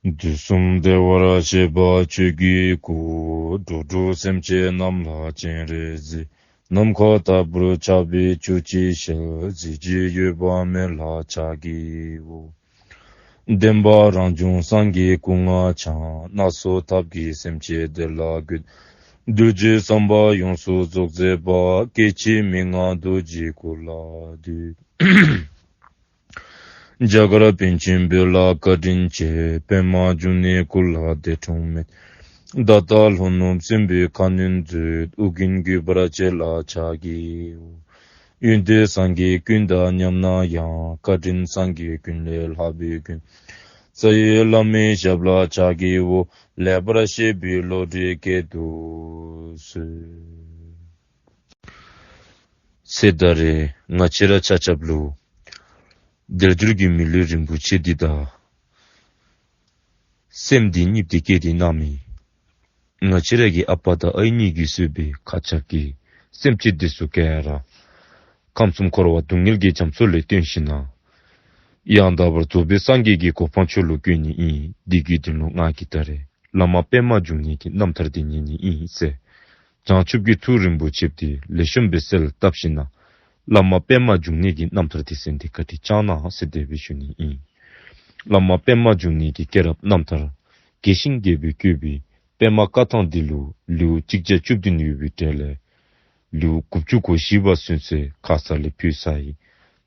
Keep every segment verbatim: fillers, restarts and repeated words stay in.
དུས་གསུམ་བདེ་བར་གཤེགས་པ་ཆོས་ཀྱི་སྐུ། འགྲོ་དྲུག་སེམས་ཅན་རྣམས་ལ་སྤྱན་རས་གཟིགས། ནམ་མཁའ་ལྟ་བུར་ཁྱབ་པའི་ཆོས་ཀྱི་ཞལ། གཟི་བརྗིད་གཡོ་བ་མེད་ལ་ཕྱག་བགྱིའོ། བདེན་པ་རང་བྱུང་སངས་རྒྱས་སྐུ་ལྔ་འཆང་། སྣ་ཚོགས་ཐབས་ཀྱིས་སེམས་ཅན་བདེ་ལ་འགོད། གདུལ་བྱའི་བསམ་པ་ཡོངས་སུ་རྫོགས་མཛད་པ། སྐྱེ་འཆི་མི་མངའ་རྡོ་རྗེའི་སྐུ་ལ་འདུད། རྒྱ་གར་པཎ་ཆེན་བོད་ལ་བཀའ་དྲིན་ཆེ། པདྨ་འབྱུང་གནས་སྐུ་ལ་འདས་འཁྲུངས་མེད། ད་ལྟ་ལྷོ་ནུབ་སྲིན་པོའི་ཁ་གནོན་མཛད། ཨོ་རྒྱན་གུས་པར་བཅས་ལ་ཕྱག་བགྱིའོ། ཡོན་ཏན་སངས་རྒྱས་ཀུན་དང་མཉམ་ན་ཡང་། བཀའ་དྲིན་སངས་རྒྱས་ཀུན་ལས་ལྷག་པའི་མགོན། རྩ་བའི་བླ་མའི་ཞབས་ལ་ཕྱག་བགྱིའོ། ལེགས་པར་བཤད་པའི་བློ་གྲོས་བསྐྱེད་དུ་གསོལ། ཚེ་ད་རེས་ང་བཅས་ར་ཆ་ཁྱབ་ལུ་དལ་འབྱོར་གྱི་མི་ལུས་རིན་པོ་ཆེ་འདི་དང་སེམས་འདི་གཉིས་འདི་བསྐྱེད་དེ་གནང་མི་ང་བཅས་ར་གི་ཨ་པ་དང་ཨའི་གཉིས་ཀྱིས་གཙོས་པའི་མཁའ་ཁྱབ་ཀྱི་སེམས་ཅན་འདི་ཚུ་ག་ར་ཁམས་གསུམ་འཁོར་བ་སྡུག་བསྔལ་གྱི་རྒྱ་མཚོ་ལས་བཏོན་ཞིནམ་ལས་ཡང་དག་པར་རྫོགས་པའི་སངས་རྒྱས་ཀྱི་གོ་འཕང་མཆོག་ལུ་བཀོད་ནི་ཨིན། འདི་གི་དོན་ལུ་ང་གིས་ད་རེས་བླ་མ་པདྨ་འབྱུང་གནས་ཀྱི་རྣམ་ཐར་འདི་ཉན་ནི་ཨིན་ཟེར། བྱང་ཆུབ་ཀྱི་ཐུགས་རིན་པོ་ཆེ་འདི་ལེགས་ཤོམ་སྦེ་གསལ་བཏབ་ཞིནམ་ལས་བླ་མ་པདྨ་འབྱུང་གནས་ཀྱི་རྣམ་ཐར་འདི་གསན་ཏེ་བཀའ་དྲིན་བསྐྱང་གནང་ཟེར་དེ་སྦེ་ཞུ་ནི་ཨིན། བླ་མ་པདྨ་འབྱུང་གནས་ཀྱི་སྐྱེས་རབས་རྣམ་ཐར་རྒྱས་ཤིང་རྒྱས་པར་བཀོད་པའི་པདྨ་བཀའ་ཐང་འདི་ལུ་ལེའུ་གཅིག་བརྒྱ་བཅུ་བདུན་ཡོད་པའི་གྲས་ལས་ལེའུ་དགུ་བཅུ་གོ་བཞི་པ་ཚུན་ཚོད་ཁ་ཙ་ལས་ཕུལ་ཚར་ཡི།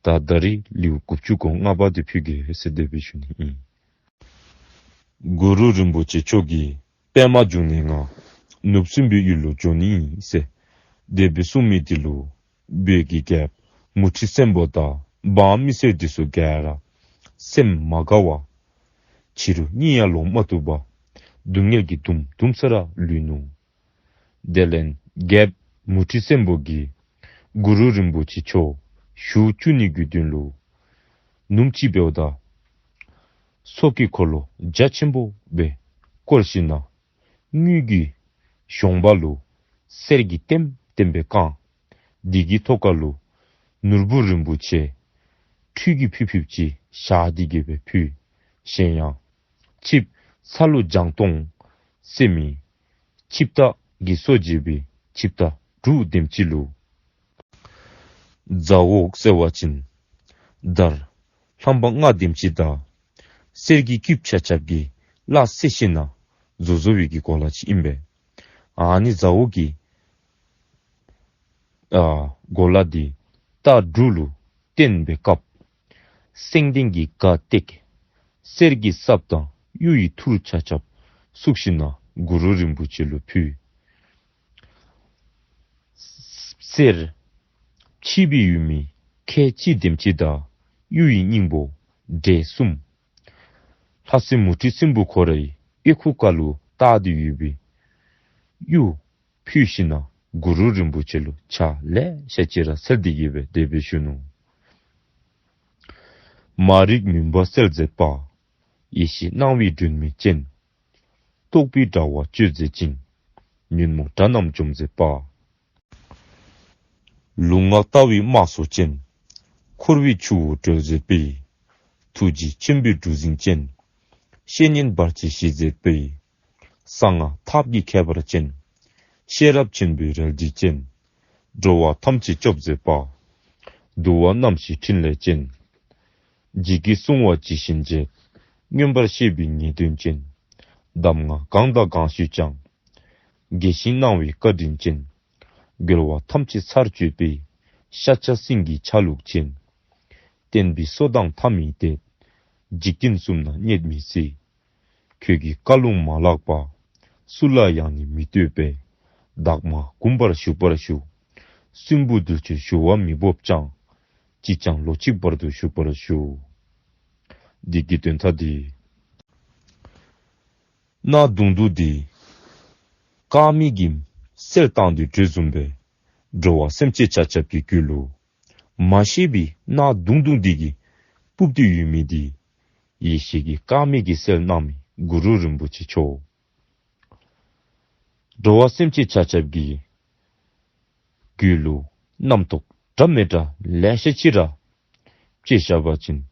ད་ད་རེས་ལེའུ་དགུ་བཅུ་གོ་ལྔ་པ་འདི་ཕུལ་གེ་ཟེར་དེ་སྦེ་ཞུ་ནི་ཨིན། གུ་རུ་རིན་པོ་ཆེ་མཆོག་གིས་པདྨ་འབྱུང་གནས་ང་ནུབ་སྲིན་པོའི་ཡུལ་ལུ་འགྱོ་ནི་ཨིན་ཟེར་དེ་སྦེ་གསུངས་མི་འདི་ལུ་བོད་ཀྱི་རྒྱལཔོ་མུ་ཁྲི་སྲིན་པོ་དང་འབངས་མི་སེར་འདི་ཚུ་ག་ར་སེམས་མ་དགའ་བར་ཕྱི་རུ་གཉིད་ཡང་ལོག་མ་བཏུབ་པར་སྡུག་བསྔལ་གྱིས་དུམ་དུམ་ས་ར་ལུས་ནུག། དེ་ལས་རྒྱལཔོ་མུ་ཁྲི་སྲིན་པོ་གིས་གུ་རུ་རིན་པོ་ཆེ་མཆོག་ཞུ་བཅུག་ནི་གི་དོན་ལུ་ནུབ་ཅིག་འབདཝ་ད་སོག་གི་འཁོར་ལོ་རྒྱ་ཆེན་པོ་སྦེ་བསྐོར་ཞིནམ་ལས་དངུལ་གྱི་གཞོང་པ་ལུ་གསེར་གྱིས་ལྟེམ་ལྟེམ་སྦེ་བཀང་། དེ་གི་ཐོག་ཁ་ལུ་ནོར་བུ་རིན་པོ་ཆེ་ཁྲུས་ཀྱི་ཕུར་ཕུརཔ་ཅིག་བཞག་སྟེ་གི་སྦེ་ཕུལ། གཞན་ཡང་ཆིབས་ས་ལུ་བྱང་སྟོང་ཟེར་མི་ཆིབས་རྟ་གི་སོ་བྱས་པའི་ཆིབས་རྟ་དྲུག་དེམ་ཅིག་ལུ་ཟ་འོག་ཟེར་བ་ཅིན་དར་རྣམ་པ་ལྔ་དེམ་ཅིག་དང་གསེར་གྱི་སྐུདཔ་ཆ་ཁྱབ་ཀྱིས་ལ་བསྲེས་ཞིནམ་ལས་བཟོ་བཟོ་བའི་གི་གོ་ལ་ཅིག་ཨིན་པས། ཨ་ནི་ཟ་འོག་གི་ཨ་གོ་ལ་འདི་རྟ་དྲུག་ལུ་བརྟེན་སྦེ་བཀབ། སེང་ལྡེང་གི་སྒ་བཏེགས། གསེར་གྱི་སྲབ་དང་གཡུ་ཡི་ཐུར་ཆ་ཁྱབ་བཙུགས་ཞིནམ་ལས་གུ་རུ་རིན་པོ་ཆེ་ལུ་ཕུལ། གསེར་ཕྱེ་སྦེ་ཡོད་མི་ཁལ་གཅིག་དེམ་ཅིག་དང་གཡུ་ཡི་སྙིང་པོ་འབྲས་གསུམ། ལྷ་སྲིན་མུ་ཁྲི་སྲིན་པོ་ཁོ་རའི་ཨོལ་ལྐོག་ཁ་ལུ་བཏགས་ཏེ་ཡོད་པའི་གཡུ་ཕུལ་ཞིནམ་ལས་གུ་རུ་རིན་པོ་ཆེ་ལུ་ཕྱག་ལེ་ཤ་ཅིག་ར་འཚལ་ཏེ་གི་སྦེ་དེ་སྦེ་ཞུ་ནུག། མ་རིག་མུན་པ་སེལ་མཛད་པ། ཡེ་ཤེས་སྣང་བའི་སྒྲོན་མེ་ཅན། རྟོག་པའི་དྲ་བ་གཅོད་མཛད་ཅིང་། ཉོན་མོངས་དགྲ་རྣམས་འཇོམས་མཛད་པ། ལུས་ངག་ལྟ་བའི་དམག་ཟོར་ཅན། འཁོར་བའི་ཆུ་བོ་སྒྲོལ་མཛད་པའི། ཐུགས་རྗེ་ཆེན་པོའི་གྲུ་གཟིངས་ཅན། བཤེས་གཉེན་བར་ཆད་ཞི་མཛད་པའི། གསང་སྔགས་ཐབས་ཀྱི་ཁྱད་པར་ཅན། ཤེས་རབ་ཆེན་པོའི་རལ་གྲི་ཅན། འགྲོ་བ་ཐམས་ཅད་སྐྱོབ་མཛད་པ། འདུལ་བ་རྣམ་བཞིའི་ཕྲིན་ལས་ཅན། ཇི་སྐད་གསུང་བ་ཇི་བཞིན་འབྱེད། མངོན་པར་ཤེས་པའི་ངེས་དོན་ཅན། གདམས་ངག་གང་དང་གང་ཞུས་ཀྱང་། དགྱེས་ཤིང་གནང་བའི་བཀའ་དྲིན་ཅན། རྒོལ་བ་ཐམས་ཅད་ཚར་གཅོད་པའི། ཤཱཀྱ་སེང་གེའི་ཆ་ལུགས་ཅན། བསྟན་པའི་སྲོག་དང་མཐའ་མི་གཏད། འཇིག་རྟེན་གསུམ་ན་གཉེར་མི་སྲིད། ཁྱོད་ཀྱི་བཀའ་ལུང་མ་ལགས་པ། སུ་ལ་ཡང་ནི་མི་ལྟོས་པས། བདག་མ་འགུམ་པར་བཞུགས་པར་ཞུ། གསོན་པོ་གདུལ་བྱའི་ཞུ་བ་མི་འབོབ་ཀྱང་། ཅིས་ཀྱང་ལོ་གཅིག་བར་དུ་བཞུགས་པར་ཞུ། འདི་གི་དོན་དག་འདི། གནག་དུང་དུང་འདི་དཀར་མེ་གིས་བསལ་བཏང་དོ་བཟུམ་སྦེ་འགྲོ་བ་སེམས་ཅན་ཆ་ཁྱབ་ཀྱི་རྒྱུད་ལུ་མ་ཤེས་པའི་གནག་དུང་དུང་འདི་གིས་སྤུབས་ཏེ་ཡོད་མི་འདི་ཡེ་ཤེས་ཀྱི་དཀར་མེ་གིས་བསལ་གནང་མི་གུ་རུ་རིན་པོ་ཆེ་མཆོག། འགྲོ་བ་སེམས་ཅན་ཆ་ཁྱབ་ཀྱི་རྒྱུད་ལུ་རྣམ་རྟོག་འདྲ་མི་འདྲ་ལེ་ཤ་ཅིག་ར་སྐྱེས་བཞག་པ་ཅིན་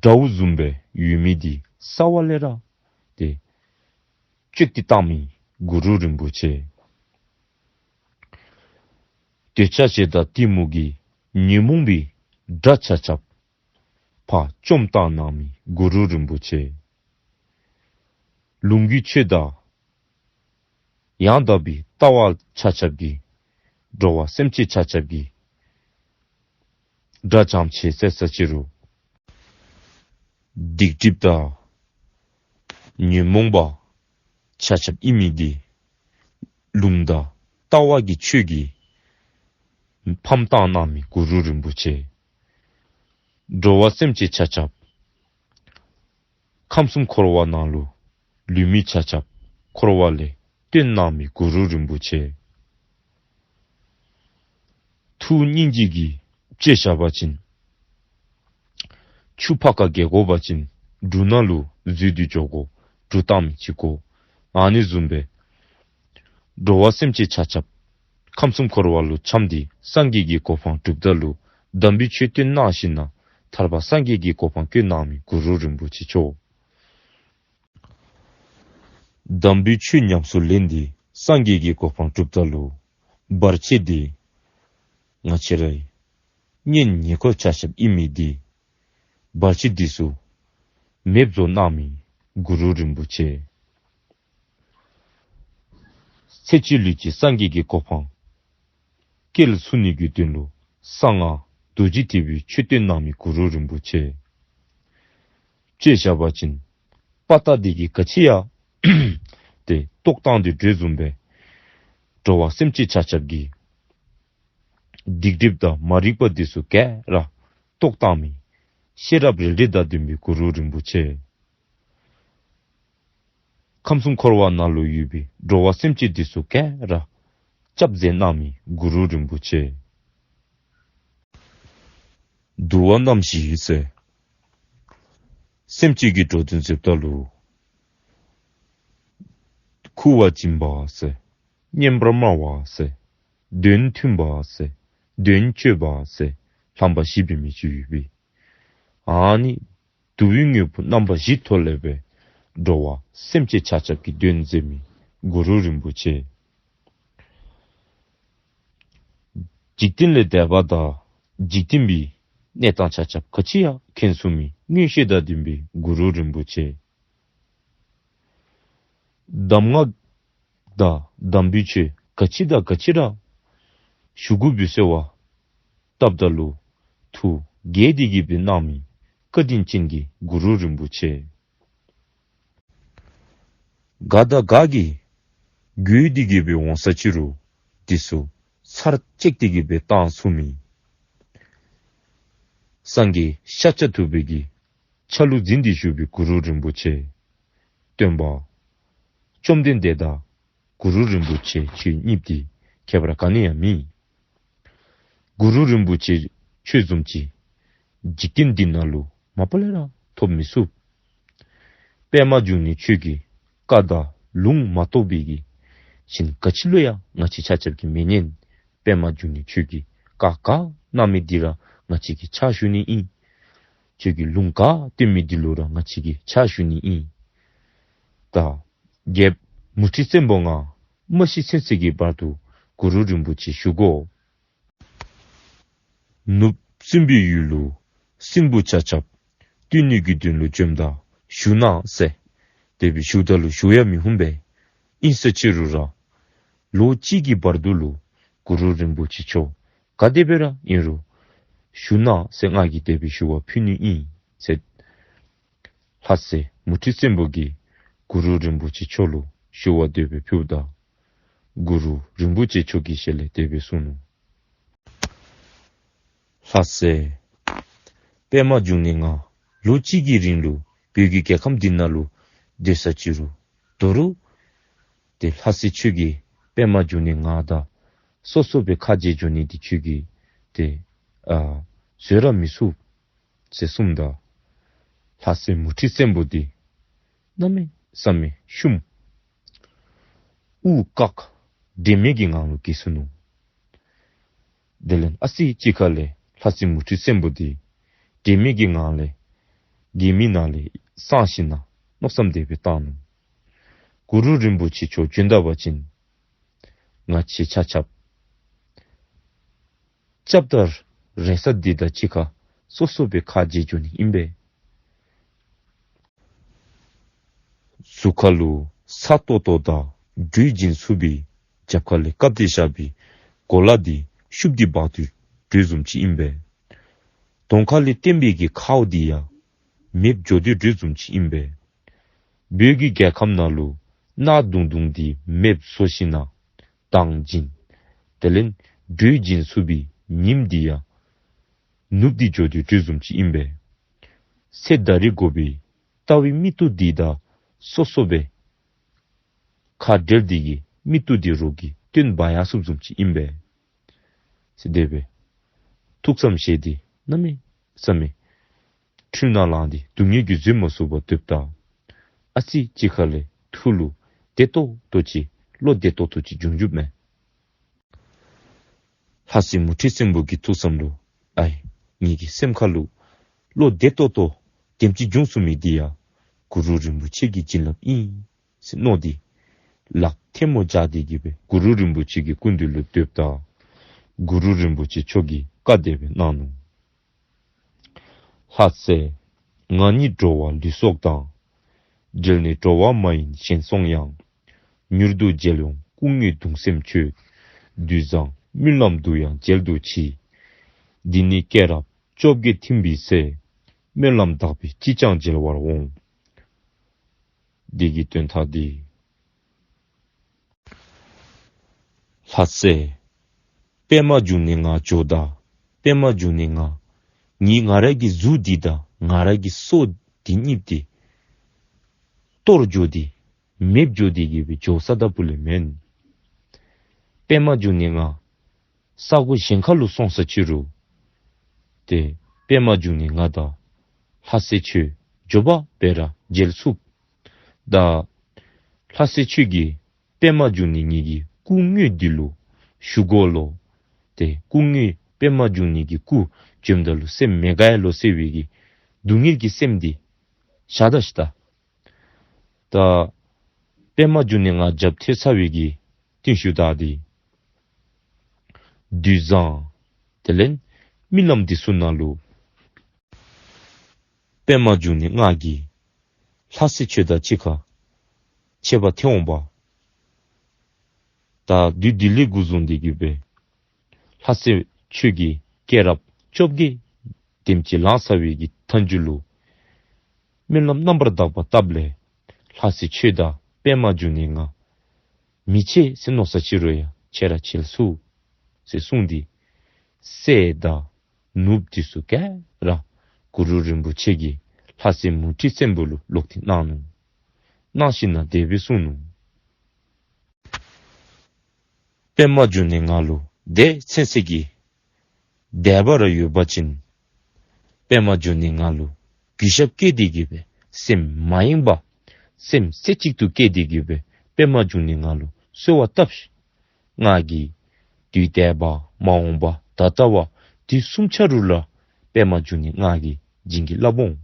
དགྲ་བོ་བཟུམ་སྦེ་ཡོད་མི་འདི་རྩ་བ་ལས་ར་ཏེ་གཅོད་དེ་བཏང་མི་གུ་རུ་རིན་པོ་ཆེ། འདོད་ཆགས་ཞེ་སྡང་གཏི་མུག་གི་ཉོན་མོངས་པའི་དགྲ་ཆ་ཁྱབ་ཕར་བཅོམ་བཏང་གནང་མི་གུ་རུ་རིན་པོ་ཆེ། ལུང་གི་ཆོས་དང་ཡང་དག་པའི་ལྟ་བ་ཆ་ཁྱབ་ཀྱིས་འགྲོ་བ་སེམས་ཅན་ཆ་ཁྱབ་ཀྱི་དགྲ་བྱམས་ཆེ་ཟེར་ས་ཅི་རུང་སྡིག་སྒྲིབ་དང་ཉོན་མོངས་པ་ཆ་ཁྱབ་ཨིན་མི་འདི་ལུང་དང་ལྟ་བ་གི་ཆོས་ཀྱིས་ཕམ་བཏང་གནང་མི་གུ་རུ་རིན་པོ་ཆེ། འགྲོ་བ་སེམས་ཅན་ཆ་ཁྱབ་ཁམས་གསུམ་འཁོར་བ་ནང་ལུ་ལུས་མི་ཆ་ཁྱབ་འཁོར་བ་ལས་བཏོན་གནང་མི་གུ་རུ་རིན་པོ་ཆེ། ཐུགས་སྙིང་རྗེ་གིས་དཔྱེ་བཞག་པ་ཅིན་ཆུ་ཕར་ཁ་བརྒལ་དགོ་པ་ཅིན་གྲུ་ནང་ལུ་འཛུལ་ཏེ་འགྱོ་དགོ། གྲུ་བཏང་མི་ཅིག་དགོ། ཨ་ནི་བཟུམ་སྦེ་འགྲོ་བ་སེམས་ཅན་ཆ་ཁྱབ་ཁམས་གསུམ་འཁོར་བ་ལུ་འཁྱམས་ཏེ་སངས་རྒྱས་ཀྱི་གོ་འཕང་སྒྲུབ་ད་ལུ་དམ་པའི་ཆོས་སྟོན་གནང་ཞིནམ་ལས་ཐར་པ་སངས་རྒྱས་ཀྱི་གོ་འཕང་བཀོད་གནང་མི་གུ་རུ་རིན་པོ་ཆེ་མཆོག། དམ་པའི་ཆོས་ཉམས་སུ་ལེན་ཏེ་སངས་རྒྱས་ཀྱི་གོ་འཕང་སྒྲུབ་ད་ལུ་བར་ཆད་འདི་ང་བཅས་རའི་གཉེན་ཉེ་འཁོར་ཆ་ཁྱབ་ཨིན་མི་འདི་བར་ཆད་འདི་ཚུ་མེདཔ་བཟོ་གནང་མི་གུ་རུ་རིན་པོ་ཆེ། ཚེ་གཅིག་ལུས་གཅིག་སངས་རྒྱས་ཀྱི་གོ་འཕང་སྐྱེལ་ཚུགས་ནི་གི་དོན་ལུ་གསང་སྔགས་རྡོ་རྗེ་ཐེག་པའི་ཆོས་སྟོན་གནང་མི་གུ་རུ་རིན་པོ་ཆེ། དཔྱེ་བཞག་པ་ཅིན་དཔའ་རྟགས་འདི་གིས་ག་ཅི་ཡང་ཏེ་རྟོགས་བཏང་སྟེ་འགྲོ་བཟུམ་སྦེ་འགྲོ་བ་སེམས་ཅན་ཆ་ཁྱབ་ཀྱི་སྡིག་སྒྲིབ་དང་མ་རིག་པ་འདི་ཚུ་ག་ར་རྟོགས་བཏང་མི་ཤེས་རབ་རལ་གྲི་དང་ལྡན་པའི་གུ་རུ་རིན་པོ་ཆེ། ཁམས་གསུམ་འཁོར་བ་ནང་ལུ་ཡོད་པའི་འགྲོ་བ་སེམས་ཅན་འདི་ཚུ་ག་ར་སྐྱབས་མཛད་གནང་མི་གུ་རུ་རིན་པོ་ཆེ། འདུལ་བ་རྣམ་བཞི་ཟེར། སེམས་ཅན་གྱི་འགྲོ་དོན་མཛདཔ་ད་ལུ་མཁོ་བ་སྦྱིན་པ་ཟེར། སྙན་པར་སྨྲ་བ་ཟེར། དོན་མཐུན་པ་ཟེར། དོན་སྤྱོད་པ་ཟེར། ལྷམ་པ་བཞི་འབད་མི་ཅིག་ཡོད་པས། ཨ་ནི་འདུལ་བའི་དངོས་པོ་རྣམ་པ་བཞིའི་ཐོག་ལས་སྦེ་འགྲོ་བ་སེམས་ཅན་ཆ་ཁྱབ་ཀྱི་དོན་མཛད་མི་གུ་རུ་རིན་པོ་ཆེ། འཇིག་རྟེན་ལས་འདས་པ་དང་འཇིག་རྟེན་པའི་གནས་སྟངས་ཆ་ཁྱབ་ག་ཅི་ཡང་མཁྱེན་ཚུགས་མི་མངོན་ཤེས་དང་ལྡན་པའི་གུ་རུ་རིན་པོ་ཆེ། གདམས་ངག་དང་དམ་པའི་ཆོས་ག་ཅི་དང་ག་ཅི་ར་ཞུ་དགོ་པའི་གསོལ་བ་བཏབ་ད་ལུ་ཐུགས་དགྱེས་ཏེ་གི་སྦེ་གནང་མི་བཀའ་དྲིན་ཅན་གྱི་གུ་རུ་རིན་པོ་ཆེ། ག་དང་ག་གིས་དགོས་ཏེ་གི་སྦེ་འོང་ས་ཅི་རུང་འདི་ཚུ་ཚར་བཅད་དེ་གི་སྦེ་བཏང་ཚུགས་མི་སངས་རྒྱས་ཤཱཀྱ་ཐུབ་པའི་གི་ཆ་ལུགས་འཛིན་ཏེ་བཞུགས་པའི་གུ་རུ་རིན་པོ་ཆེ། སྟོན་པ་བཅོམ་ལྡན་འདས་དང་གུ་རུ་རིན་པོ་ཆེ་ཁྱོད་གཉིས་འདི་ཁྱད་པར་ག་ནི་ཡང་མེད། གུ་རུ་རིན་པོ་ཆེ་ཁྱོད་བཟུམ་ཅིག་འཇིག་རྟེན་འདི་ནང་ལུ་མ་པ་ལས་ར་ཐོབ་མི་ཚུགས། པདྨ་འབྱུང་གནས་ཁྱོད་ཀྱི་བཀའ་དང་ལུང་མ་གཏོགས་པའི་གི་གཞན་ག་ཅི་ལུ་ཡང་ང་བཅས་ཆ་ཁྱབ་ཀྱིས་མི་ཉན། པདྨ་འབྱུང་གནས་ཁྱོད་ཀྱིས་བཀའ་ག་གནང་མི་འདི་ར་ང་བཅས་ཀྱིས་ཕྱག་ཞུ་ནི་ཨིན། ཁྱོད་ཀྱིས་ལུང་ག་སྟོན་མི་འདི་ལུ་ར་ང་བཅས་ཀྱིས་ཕྱག་ཞུ་ནི་ཨིན། ད་རྒྱལཔོ་མུ་ཁྲི་བཙན་པོ་ང་མ་ཤི་ཚུན་ཚོད་ཀྱི་བར་དུ་གུ་རུ་རིན་པོ་ཆེ་བཞུགས་དགོ། ནུབ་སྲིན་པོའི་ཡུལ་ལུ་སྲིན་པོ་ཆ་ཁྱབ་བཏུལ་ནི་གི་དོན་ལུ་བྱོནམ་ད་བཞུགས་གནང་ཟེར། དེ་སྦེ་བཞུགས་ད་ལུ་བཞུགས་ཡང་མི་ཧུམ་པས། ཨིན་ས་ཅི་རུང་ར་ལོ་གཅིག་གི་བར་དུ་ལུ་གུ་རུ་རིན་པོ་ཆེ་མཆོག་ག་དེ་སྦེ་ར་ཨིན་རུང་བཞུགས་གནང་ཟེར་ང་གིས་དེ་སྦེ་ཞུ་བ་ཕུལ་ནི་ཨིན་ཟེར། ལྷ་སྲས་མུ་ཁྲི་བཙན་པོ་གིས་གུ་རུ་རིན་པོ་ཆེ་མཆོག་ལུ་ཞུ་བ་དེ་སྦེ་ཕུལཝ་ད་གུ་རུ་རིན་པོ་ཆེ་མཆོག་གི་ཞལ་ལས་དེ་སྦེ་གསུངས་ནུག། ལྷ་སྲས་པདྨ་འབྱུང་གནས་ང་ལོ་གཅིག་གི་རིང་ལུ་བོད་ཀྱི་རྒྱལ་ཁམས་འདི་ནང་ལུ་སྡོད་ས་ཅི་རུང་དོ་རུང་ཏེ་ལྷ་སྲས་ཁྱོད་ཀྱིས་པདྨ་འབྱུང་གནས་ང་དང་སོ་སོ་སྦེ་ཁ་མཇལ་འགྱོ་ནི་འདི་ཁྱོད་ཀྱིས་ཏེ་ཨ་བཟོད་ར་མི་ཚུགས་ཟེར་གསུངམ་ད་ལྷ་སྲས་མུ་ཁྲི་བཙན་པོ་འདི་གནམ་མེད་ས་མེད་བཤུམས། དབུགས་བཀག་དྲན་མེད་ཀྱི་ངང་ལུ་འགྱེལ་སོ་ནུག། དེ་ལས་ཨ་ཙི་ཅིག་ཁ་ལས་ལྷ་སྲས་མུ་ཁྲི་བཙན་པོ་འདི་དྲན་མེད་ཀྱི་ངང་ལས་ དེ་མི་ནང་ལས་གསང་ཞིནམ་ན་མནོ་བསམ་དེ་སྦེ་བཏང་ནུག། གུ་རུ་རིན་པོ་ཆེ་མཆོག་བྱོན་ད་པ་ཅིན་ང་བཅས་ཆ་ཁྱབ་སྐྱབས་དང་རེ་ས་འདི་དང་གཅིག་ཁར་སོ་སོ་སྦེ་ཁ་འབྱལ་འགྱོ་ནི་ཨིན་པས། གཟུགས་ཁ་ལུ་ཚ་ཏོག་ཏོ་དང་སྦྲུལ་འཛིན་ཚུགས་པའི་རྒྱབ་ཁ་ལས་བཀབ་སྟེ་བཞག་པའི་གོ་ལ་འདི་ཤུབས་ཏེ་འབག་སྟེ་འགྱོ་དོ་བཟུམ་ཅིག་ཨིན་པས། གདོང་ཁ་ལས་བསྟན་པའི་གི་ཁཝ་འདི་ཡང་མེདཔ་འགྱོ་དོ་བཟུམ་ཅིག་ཨིན་པས། བོད་ཀྱི་རྒྱལ་ཁམས་ནང་ལུ་གནག་དུང་དུང་འདི་མེདཔ་བཟོ་ཞིནམ་ན་མདངས་ཅན་དེ་ལས་སྦྲུལ་འཛིན་ཚུགས་པའི་ཉིམ་འདི་ཡང་ནུབ་སྟེ་འགྱོ་དོ་བཟུམ་ཅིག་ཨིན་པས། ཚེ་ད་རིས་དགོ་པའི་ལྟ་བའི་མིག་ཏོ་འདི་དང་སོ་སོ་སྦེ་ཁ་འབྲལ་ཏེ་གི་མིག་ཏོ་འདི་རོགས་ཀྱིས་སྟོན་འབག་ཡར་སོཔ་བཟུམ་ཅིག་ཨིན་པས། ཟེར་དེ་སྦེ་ཐུགས་བསམ་བཞེས་ཏེ་གནམ་མེད་ས་མེད་འཁྲུལ་སྣང་ལངས་ཏེ་སྡུག་བསྔལ་གྱིས་བཟོད་མ་ཚུགས་པར་སྡོདཔ་ད་ཨ་ཙི་ཅིག་ཁ་ལས་ཐུགས་ལུ་བདེ་ཏོག་ཏོ་ཅིག་བློ་བདེ་ཏོག་ཏོ་ཅིག་འབྱུང་འགྱོཝ་མས། ལྷ་སྲས་མུ་ཁྲི་བཙན་པོ་གི་ཐུགས་བསམ་ལུ་ཨའི་ངེ་གི་སེམས་ཁ་ལུ་བློ་བདེ་ཏོག་ཏོ་དེམ་ཅིག་འབྱུང་ཚུགས་མི་འདི་ཡང་གུ་རུ་རིན་པོ་ཆེ་གི་བྱིན་རླབས་ཨིན་ཟེར་མནོ་སྟེ་ལགཔ་ཐལ་མོ་སྦྱར་ཏེ་གི་སྦེ་གུ་རུ་རིན་པོ་ཆེ་གི་སྐུ་མདུན་ལུ་སྡོདཔ་ད་གུ་རུ་རིན་པོ་ཆེ་མཆོག་གིས་བཀའ་དེ་སྦེ་གནང་ནུག། ལྷ་སྲས་ང་ཉིད་འགྲོ་བ་ལུས་སྲོག་དང་། འབྲལ་ནས་འགྲོ་བ་མ་ཡིན་གཞན་སོང་ཡང་། མྱུར་དུ་མཇལ་འོང་སྐུ་དངོས་གདུང་སེམས་ཁྱོད། དུས་བཟང་སྨོན་ལམ་འདུག་ཡང་མཇལ་དུ་མཆི། འདི་ནི་སྐྱེས་རབས་བཅོ་བརྒྱད་ཐིམ་པའི་ཚེ། སྨོན་ལམ་དག་པས་ཅིས་ཀྱང་མཇལ་བར་འོང་། འདི་གི་དོན་དག་འདི་ལྷ་སྲས་པདྨ་འབྱུང་གནས་ང་འགྱོ་ད། པདྨ་འབྱུང་གནས་ང་ངེའི་ང་ར་གི་གཟུགས་འདི་དང་ང་ར་གི་སྲོག་འདི་གཉིས་འདི་སྟོར་འགྱོ་སྟེ་མེདཔ་འགྱོ་སྟེ་གི་སྦེ་འགྱོ་ས་ད་སྤུ་ལས་མེན། པདྨ་འབྱུང་གནས་ང་ས་གོ་གཞན་ཁ་ལུ་སོང་ས་ཅིག་རུང་ཏེ་པདྨ་འབྱུང་གནས་ང་དང་ལྷ་སྲས་ཁྱོད་མགྱོགས་པ་སྦེ་ར་མཇལ་ཚུགས། ད་ལྷ་སྲས་ཁྱོད་ཀྱིས་པདྨ་འབྱུང་གནས་ངེ་གི་སྐུ་དངོས་འདི་ལུ་ཞུ་དགོ་ལོ། ཏེ་སྐུ་དངོས་པདྨ་འབྱུང་གནས་ཀྱི་སྐུ་བྱོནམ་ད་ལུ་སེམས་མི་དགའ་ཡ་ལོ་ཟེར་བའི་གི་སྡུག་བསྔལ་གྱི་སེམས་འདི་བཞག་ད་ཤིག་ད། ད་པདྨ་འབྱུང་གནས་ང་རྒྱབ་ཐལ་ཚར་བའི་གི་རྟིང་ཤུལ་ད་འདི་དུས་བཟང་དེ་ལས་རྨི་ལམ་འདི་ཚུ་ནང་ལུ་པདྨ་འབྱུང་གནས་ང་གིས་ལྷ་སྲས་ཁྱོད་དང་གཅིག་ཁར་ཕྱད་པ་ཐལ་འོང་པ། ད་དུས་འདི་ལས་འགོ་བཟུང་སྟེ་གི་སྦེ་ལྷ་སྲས་ཁྱོད་ཀྱིས་སྐྱེས་རབས་བཅོ་བརྒྱད་དེམ་ཅིག་ལང་ཚར་བའི་གི་མཐའ་མཇུག་ལུ་སྨོན་ལམ་རྣམ་པར་དག་པ་བཏབ་ལས་ལྷ་སྲས་ཁྱོད་དང་པདྨ་འབྱུང་གནས་ང་མི་ཕྱད་ཟེར་མནོ་ས་ཅིག་རུང་ཡང་ཕྱད་ར་ཕྱད་ཚུགས་ཟེར་གསུངས་ཏེ་སྲས་དང་ནོར་བུ་འདི་ཚུ་ག་ར་གུ་རུ་རིན་པོ་ཆེ་གིས་ལྷ་སྲས་མུ་ཁྲི་བཙན་པོ་ལུ་ལོག་སྟེ་གནང་ནུག། གནང་ཞིནམ་ན་དེ་སྦེ་གསུངས་ནུག། པདྨ་འབྱུང་གནས་ང་ལུ་དེ་ཚུན་ཚོད་ཀྱི་དད་པ་ར་ཡོད་པ་ཅིན་པདྨ་འབྱུང་གནས་ང་ལུ་གུས་ཞབས་བསྐྱེད་དེ་གི་སྦེ་སེམས་མ་ཡེངས་པར་སེམས་རྩེ་གཅིག་ཏུ་བསྐྱེད་དེ་གི་སྦེ་པདྨ་འབྱུང་གནས་ང་ལུ་གསོལ་བ་བཏབ་ཤིག། ང་གིས་དུས་འདས་པ་མ་འོངས་པ་ད་ལྟ་བ་དུས་གསུམ་ཆ་རུ་ལུ་པདྨ་འབྱུང་གནས་ང་གིས་བྱིན་གྱིས་བརླབ་འོང་།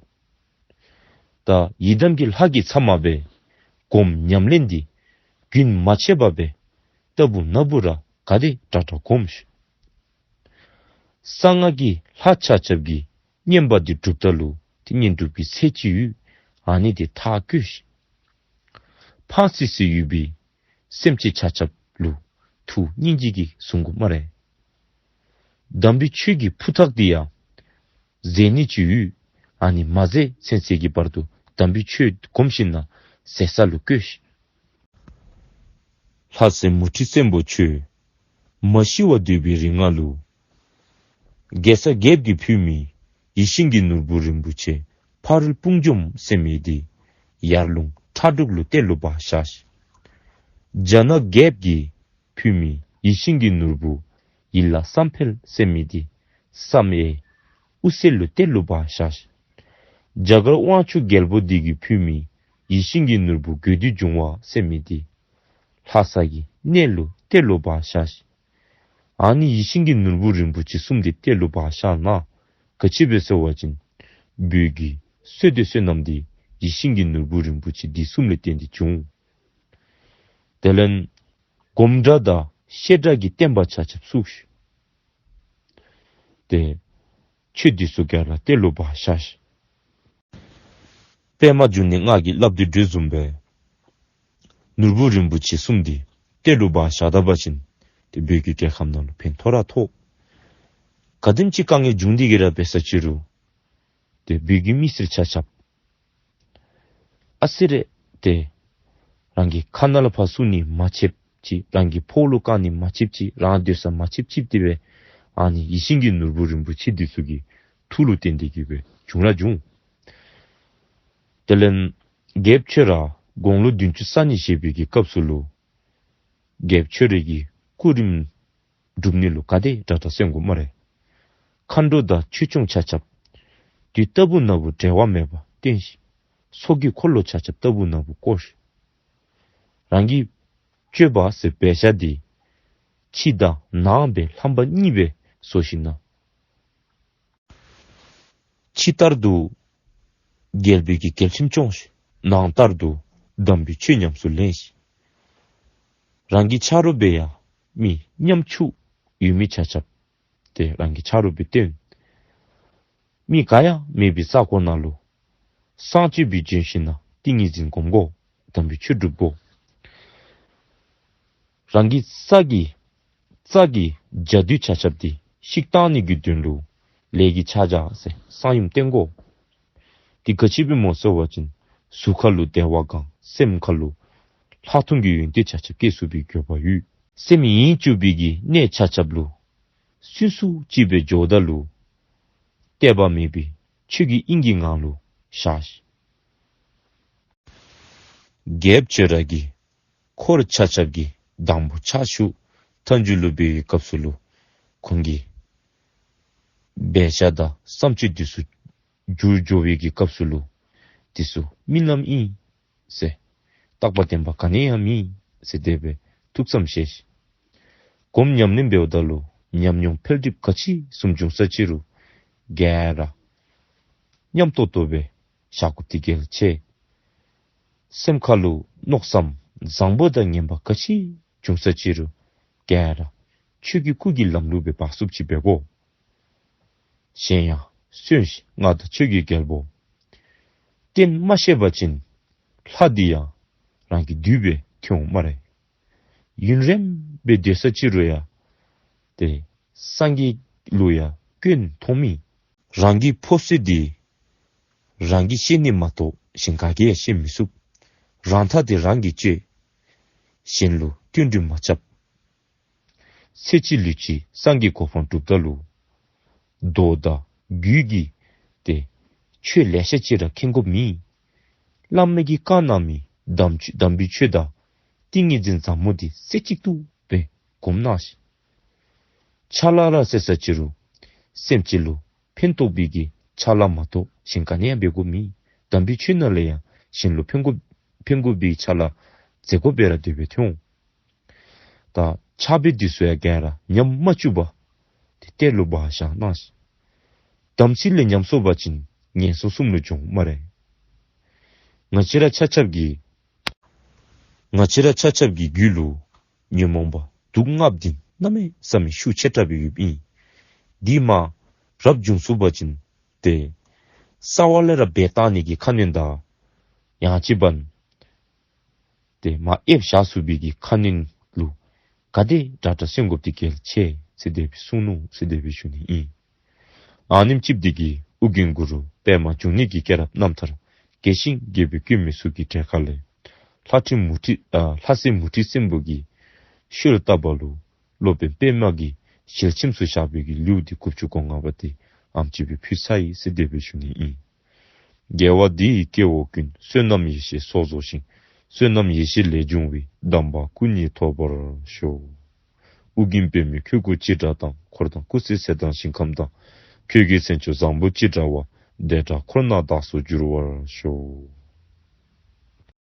ད་ཡི་དམ་གྱི་ལྷ་གིས་ཚབ་མ་འབད་སྒོམ་ཉམས་ལེན་འདི་རྒྱུན་མ་ཆད་པར་འབད་ལྟ་བུ་ན་བུ་ར་ག་དེ་དྲག་དྲག་སྒོམ་ཤིག། གསང་སྔགས་ཀྱི་ལྷ་ཆ་ཁྱབ་ཀྱིས་བསྙེན་པ་འདི་སྒྲུབ་ད་ལུ་ཏེ་བསྙེན་སྒྲུབ་ཀྱི་ཚད་ཅིག་ཡོད། ཨ་ནི་འདི་མཐར་བསྐྱལ་ཤིག། ཕངས་སི་སི་ཡོད་པའི་སེམས་ཅན་ཆ་ཁྱབ་ལུ་ཐུགས་སྙིང་རྗེ་གིས་བཟུང་དགོ་སྨ་རེ། དམ་པའི་ཆོས་ཀྱི་ཕུ་ཐག་འདི་ཡང་བཟེད་ནི་ཅིག་ཡོད། ཨ་ནི་མ་བཟེད་ཚུན་ཚོད་ཀྱི་བར་དུ་དམ་པའི་ཆོས་སྒོམ་ཞིནམ་ན་བཟེད་ས་ལུ་བཀོད་ཤིག། ལྷ་སྲས་མུ་ཁྲི་བཙན་པོ་ཁྱོད་མ་ཤི་བར་སྡོད་པའི་རིང་ང་ལུ་རྒྱལ་ཚབ་རྒྱལཔོ་གིས་ཕུལ་མི་ཡིད་བཞིན་གྱི་ནོར་བུ་རིན་པོ་ཆེ་ཕ་རོལ་དཔུང་འཇོམས་ཟེར་མི་འདི་ཡར་ཀླུང་ཁྲ་འབྲུག་ལུ་གཏེར་ལུ་སྦ་བཞག་ཤིག། རྒྱ་ནག་རྒྱལཔོ་གིས་ཕུལ་མི་ཡིད་བཞིན་གྱི་ནོར་བུ་ཡིད་ལ་བསམ་འཕེལ་ཟེར་མི་འདི་བསམ་ཡས་དབུ་རྩེ་ལུ་གཏེར་ལུ་སྦ་བཞག་ཤིག། རྒྱ་གར་དབང་ཕྱུག་རྒྱལ་པོ་འདི་གིས་ཕུལ་མི་ཡིད་བཞིན་གྱི་ནོར་བུ་དགོས་འདོད་འབྱུང་བ་ཟེར་མི་འདི་ལྷ་ས་གི་གནས་ལུ་གཏེར་ལུ་སྦ་བཞག་ཤིག། ཨ་ནི་ཡིད་བཞིན་གྱི་ནོར་བུ་རིན་པོ་ཆེ་གསུམ་འདི་གཏེར་ལུ་སྦ་བཞག་ན་ག་ཅི་སྦེ་ཟེར་བ་ཅིན་བོད་ཀྱི་ བསོད་བདེ་བསོད་ནམས་འདི་ཡིད་བཞིན་གྱི་ནོར་བུ་རིན་པོ་ཆེ་འདི་གསུམ་ལས་བརྟེན་ཏེ་བྱུང་། དེ་ལས་སྒོམ་གྲྭ་དང་བཤད་གྲྭ་གི་བསྟན་པ་ཆ་ཁྱབ་བཙུགས་ཤིག། ཏེ་ཆོས་འདི་ཚུ་ག་ར་གཏེར་ལུ་སྦ་བཞག་ཤིག། པདྨ་འབྱུང་གནས་ང་གིས་སླབ་དོ་བཟུམ་སྦེ་ནོར་བུ་རིན་པོ་ཆེ་གསུམ་འདི་གཏེར་ལུ་སྦ་བཞག་ད་པ་ཅིན་ཏེ་བོད་ཀྱི་རྒྱལ་ཁམས་ནང་ལུ་ཕན་ཐོགས་ར་ཐོགས། ག་དེམ་ཅིག་དཀའ་ངལ་བྱུང་སྟེ་གི་ར་འབད་ས་ཅི་རུང་ཏེ་བོད་ཀྱི་མི་སེར་ཆ་ཁྱབ་ཨ་ཙི་རེ་ཏེ་རང་གི་ཁ་ནང་ལུ་ཕར་བཙུགས་ནི་མ་ཆདཔ་ཅིག། རང་གི་ཕོཝ་ལུ་བཀག་ནི་མ་ཆདཔ་ཅིག། རང་སྡོད་ས་མ་ཆདཔ་ཅིག། དེ་སྦེ་ཨ་ནི་ཡིད་བཞིན་གྱི་ནོར་བུ་རིན་པོ་ཆེ་འདི་ཚུ་གི་མཐུ་ལུ་བརྟེན་ཏེ་གི་སྦེ་བྱུང་ར་བྱུང་། དེ་ལས་རྒྱལཔོ་ཁྱོད་ར་དགུང་ལོ་བདུན་ཅུ་རྩ་གཉིས་བཞེས་པའི་གི་སྐབས་སུ་ལུ་རྒྱལཔོ་ཁྱོད་རའི་གི་སྐུ་རིམ་སྒྲུབ་ནི་ལུ་ག་དེ་དྲག་དྲག་གསན་དགོ་སྨ་རེ། མཁའ་འགྲོ་དང་ཆོས་སྐྱོང་ཆ་ཁྱབ་དུས་རྟག་བུ་ན་བུ་འབྲལ་བ་མེད་པར་བསྟེན་ཤིག། ཚོགས་ཀྱི་འཁོར་ལོ་ཆ་ཁྱབ་རྟག་བུ་ན་བུ་བསྐོར་ཤིག། རང་གི་སྤྱོད་པ་ཟེར་འབད་བཞག་འདི་ཕྱི་དང་ནང་སྦེ་ལྷམ་པ་གཉིས་སྦེ་བཟོ་ཞིནམ་ལས་ཕྱི་ལྟར་དུ་རྒྱལ་པོའི་གི་རྒྱལ་ཁྲིམས་སྐྱོང་ཞིང་ནང་ལྟར་དུ་དམ་པའི་ཆོས་ཉམས་སུ་ལེན་ཞིང་། རང་གི་ཆ་རོགས་སྦེ་ཡང་མི་ཉམ་ཆུང་ཡོད་མི་ཆ་ཁྱབ་ཏེ་རང་གི་ཆ་རོགས་སྦེ་བསྟེན། མི་ག་ཡང་མེད་པའི་ས་གོ་ནང་ལུ་གསང་སྤྱོད་པའི་ལྗོན་ཤིང་ནང་ཏིང་ངེ་འཛིན་སྒོམ་དགོ། དམ་པའི་ཆོས་སྒྲུབ་དགོ། རང་གི་རྩ་གི་རྩ་གི་འཇའ་རྡུལ་ཆ་ཁྱབ་འདི་བཤིག་གཏང་ནི་གི་དོན་ལུ་ལས་ཀྱི་ཕྱག་རྒྱ་ཟེར་གསང་ཡུམ་བསྟེན་དགོ། འདི་ག་ཅི་སྦེ་སྨོ་ཟེར་བ་ཅིན་གཟུགས་ཁ་ལུ་བདེ་བ་གང་སེམས་ཁ་ལུ་ལྷག་མཐོང་གི་ཡོན་ཏན་ཆ་ཁྱབ་སྐྱེ་ཚུགས་པའི་དགོས་པ་ཡོད། སེམས་ཡེངས་བཅུག་པའི་གི་གནས་ཆ་ཁྱབ་ལུ་སུན་སུ་ཅིག་སྦེ་འགྱོཝ་ད་ལུ་གཏད་པ་མེད་པའི་ཆོས་ཀྱི་དབྱིངས་ཀྱི་ངང་ལུ་བཞག་ཤིག། རྒྱལཔོ་ཁྱོད་ར་གི་འཁོར་ཆ་ཁྱབ་ཀྱིས་དང་པོ་ཕྱག་ཞུ་མཐའ་མཇུག་ལུ་འབད་བའི་སྐབས་སུ་ལུ་ཁོང་གིས་འབད་བཞག་དང་བསམ་སྤྱོད་འདི་ཚུ་འགྱུར་འགྱོ་བའི་གི་སྐབས་སུ་ལུ་འདི་ཚུ་རྨི་ལམ་ཨིན་ཟེར་རྟག་པ་བརྟན་པ་ག་ནི་ཡང་མེད་ཟེར་དེ་སྦེ་ཐུགས་བསམ་བཞེས་ཤིག། སྒོམ་ཉམས་ལེན་འབདཝ་ད་ལུ་ཉམས་མྱོང་འཕེལ་འགྲིབ་ག་ཅི་བཟུམ་བྱུང་ས་ཅི་རུང་ག་ར་མཉམ་ཏོག་ཏོ་སྦེ་བཞག་དགོཔ་འདི་གལ་ཆེ། སེམས་ཁ་ལུ་མནོ་བསམ་བཟང་པོ་དང་ངན་པ་ག་ཅི་བྱུང་ས་ཅི་རུང་ག་ར་ཆོས་ཀྱི་སྐུ་གི་ལམ་ལུགས་སྦེ་འབད་ཚུགསཔ་ཅིག་འབད་དགོ། གཞན་ཡང་གསོན་ཞིང་མངའ་བདག་ཆོས་ཀྱི་རྒྱལ་པོ། བསྟེན་མ་ཤེས་པ་ཅིན་ལྷ་འདི་ཡང་རང་གི་བདུད་སྦེ་ཐོན་འོང་སྨ་རེ། ཡུན་རིངམོ་སྦེ་སྡོད་ས་ཅི་རུང་ཡང་ཏེ་སངས་རྒྱས་ལུ་ཡང་སྐྱོན་མཐོང་མི། རང་གི་ཕོ་སོད་འདི་རང་གིས་ཤེས་ནི་མ་གཏོགས་གཞན་ག་གིས་ཡང་ཤེས་མི་ཚུགས། རང་མཐའ་འདི་རང་གིས་གཅོད། གཞན་ལུ་བསྟུན་གྲོས་མ་རྐྱབ། ཚེ་གཅིག་ལུས་གཅིག་སངས་རྒྱས་གོ་འཕང་སྒྲུབ་ད་ལུ་མདོ་དང་རྒྱུད་ཀྱི་ཏེ་ཆོས་ལེ་ཤ་ཅིག་ར་མཁྱེན་དགོཔ་མེད། བླ་མ་གིས་བཀའ་གནང་མི་དམ་ཆོས་དམ་པའི་ཆོས་དང་ཏིང་ངེ་འཛིན་ཟབ་མོ་འདི་རྩེ་གཅིག་ཏུ་སྦེ་སྒོམ་གནང་ཞིག། ཕྱག་ལཱ་ར་ཟེར་ས་ཅི་རུང་སེམས་ཅན་ལུ་ཕན་ཐོགས་པའི་གི་ཕྱག་ལཱ་མ་གཏོགས་གཞན་ག་ནི་ཡང་འབད་དགོཔ་མེད། དམ་པའི་ཆོས་ནང་ལས་ཡང་གཞན་ལུ་ཕན་དགོ་ཕན་དགོ་པའི་ཕྱག་ལཱ་མཛད་དགོཔ་སྦེ་ར་དེ་སྦེ་ཐོན་འོང་། ད་ཕྱག་དཔེ་འདི་ཚུ་ཡང་ག་ར་ཉམས་མ་བཅུག་པར་ཏེ་གཏེར་ལུ་སྦ་བཞག་གནང་ཞིག། དམ་ཚིག་ལས་ཉམས་སོང་པ་ཅིན་ངན་སོང་གསུམ་ལུ་འགྱོ་འོང་སྨ་རེ། ང་བཅས་ར་ཆ་ཁྱབ་ཀྱིས་ང་བཅས་ར་ཆ་ཁྱབ་ཀྱི་རྒྱུད་ལུ་ཉོན་མོངས་པ་དུག་ལྔ་འདི་གནམ་མེད་ས་མེད་ཤུགས་ཆེ་དྲགས་སྦེ་ཡོདཔ་ཨིན། འདི་མ་རབ་བྱུང་སོང་པ་ཅིན་ཏེ་རྩ་བ་ལས་ར་འབད་བཏང་ནི་གི་ཁ་གནོན་དང་ཡང་ཅིན་ཏེ་མ་ཨེབ་བཞག་ཚུགས་པའི་གི་ཁ་གནོན་ལུ་ག་དེ་དྲག་དྲག་སེལ་དགོཔ་འདི་གལ་ཆེ་ཟེར་དེ་སྦེ་གསུངས་ནུག་ཟེར་དེ་སྦེ་ཞུ་ནི་ཨིན། ཨ་ནེམ་ཅིག་འདི་གིས་ཨོ་རྒྱན་གུ་རུ་པདྨ་འབྱུང་གནས་ཀྱི་སྐྱེས་རབས་རྣམ་ཐར་རྒྱས་ཤིང་རྒྱས་པར་བཀོད་མི་ཚུ་གི་གྲལ་ཁ་ལས་ལྷ་སྲས་མུ་ཏིག་ཨ་ལྷ་སྲས་མུ་ཏིག་སྲིན་པོ་གི་ཤུལ་བཏབ་པ་ལུ་སློབ་དཔོན་པདྨ་གི་ཞལ་ཆེམས་སུ་བཞག་པའི་གི་ལེའུ་འདི་དགུ་བཅུ་གོ་ལྔ་པ་འདི་ཨ་ནེམ་ཅིག་སྦེ་ཕུལ་ཚར་ཡི་ཟེར་དེ་སྦེ་ཞུ་ནི་ཨིན། དགེ་བ་འདི་ཡིས་སྐྱེ་བོ་ཀུན། བསོད་ནམས་ཡེ་ཤེས་ཚོགས་རྫོགས་ཤིང་། བསོད་ནམས་ཡེ་ཤེས་ལས་བྱུང་བའི། དམ་པ་སྐུ་གཉིས་ཐོབ་པར་ཤོག། ཨོ་རྒྱན་པདྨའི་ཁྱུང་སྐུ་ཅི་འདྲ་དང་། འཁོར་དང་སྐུ་ཚེ་ཚད་དང་ཞིང་ཁམས་དང་། ཁྱོད་ཀྱི་མཚན་མཆོག་བཟང་པོ་ཅི་འདྲ་བ། དེ་འདྲ་འཁོར་རྣམས་བདག་སོགས་འགྱུར་བར་ཤོག།